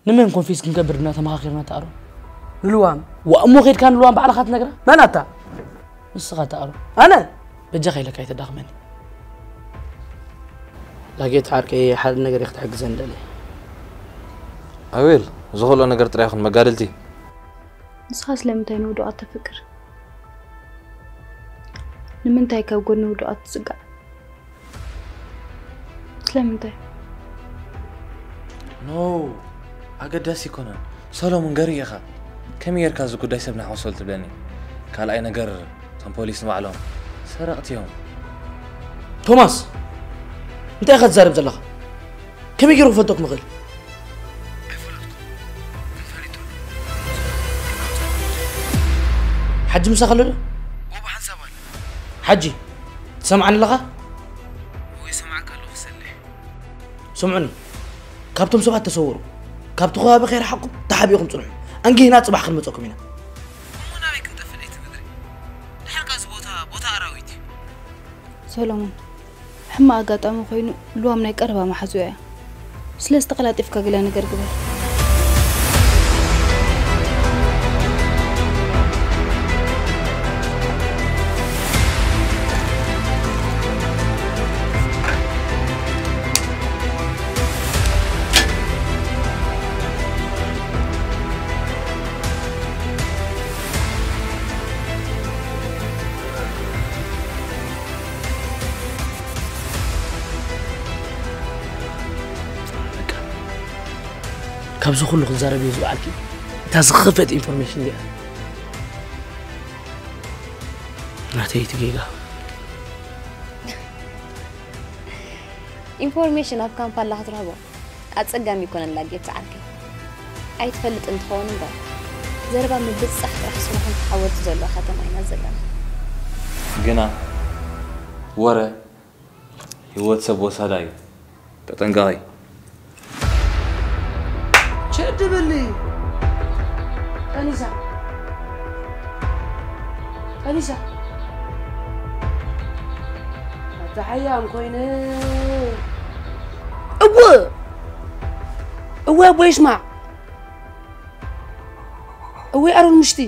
ንመን ኮንፊስ ክንገብር ድና ተመኻኺርና ተኣሮ? ንልዋም ዋእሞ ኸድካ ንልዋም ባዕልኻ ትነግራ? መን ኣታ? ንስኻ ተኣሮ። ኣነ በጃኻ ኢለካ ኣይተዳኽመኒ። ላጌት ዓርከይ ሓደ ነገር ኢኻ ክትሕግዘን ደሊ። ኣቤል ዝኽእሎ ነገር ጥራይ ይኹን መጋድልቲ ንስኻ ስለምንታይ ንውዱቓት ተፍቅር? ንምንታይ ካብ ጎኒ ውዱቓት ትጽጋዕ? ስለምንታይ? ኖ ኣገዳሲ ኣይኮነን ሰሎሙን ገሪ ኢኻ ከመይ ጌርካ እዚ ጉዳይ ሰብ ናሕወሰሉ ትብለኒ ካልኣይ ነገር እቶም ፖሊስ ንባዕሎም ሰረቕቲ እዮም ቶማስ እንታይ ኢኻ ትዛረብ ዘለኻ? ከመይ ገይሩ ክፈልጠኩም ይኽእል? ሓጂ ምሳኻ ኣሎ ዶ? ሓጂ ትሰምዓኒ ኣለኻ? ስምዑኒ ካብቶም ሰባት ተሰወሩ ካብቲ ከባቢ ከይረሓቕኩም ተሓቢእኹም ፅንሑ ኣንጊህና ፅባሕ ክንመፀኩም ኢና እሞ ናበይ ክንጠፍእ ለይቲ ምድሪ ድሓር ካዚ ቦታ ቦታ ኣራዊት እዩ ሰሎሞን ሕማቕ ኣጋጣሚ ኮይኑ ልዋም ናይ ቀረባ መሓዝኡ እያ ስለዚ ተቐላጢፍካ ገለ ነገር ግበር ካብዚ ኩሉ ክዛረብ እየ ዝበዓልኪ እታ ዝኸፈት ኢንፎርሜሽን እዚኣ ናተይ እቲ ጌጋ ኢንፎርሜሽን ኣብ ካምፓላ ክትረኽቦ ኣጸጋሚ ይኮነላ ጌት ዓርከይ ኣይትፈልጥን ትኸውን እምበር ዘረባ ምብጻሕ ጥራሕ ስራሕን ተሓወልቲ ዘለዋ ከተማ ኢና ዘለና ግና ወረ ህይወት ሰብ ወሳዳ እዩ ተጠንቀቒ ቸድብሊ ጠኒሳ ጠኒሳ ኣታ ሓያም ኮይነ እወ እወ ኣቦይ ስማዕ እወ ኣሮን ምሽቲ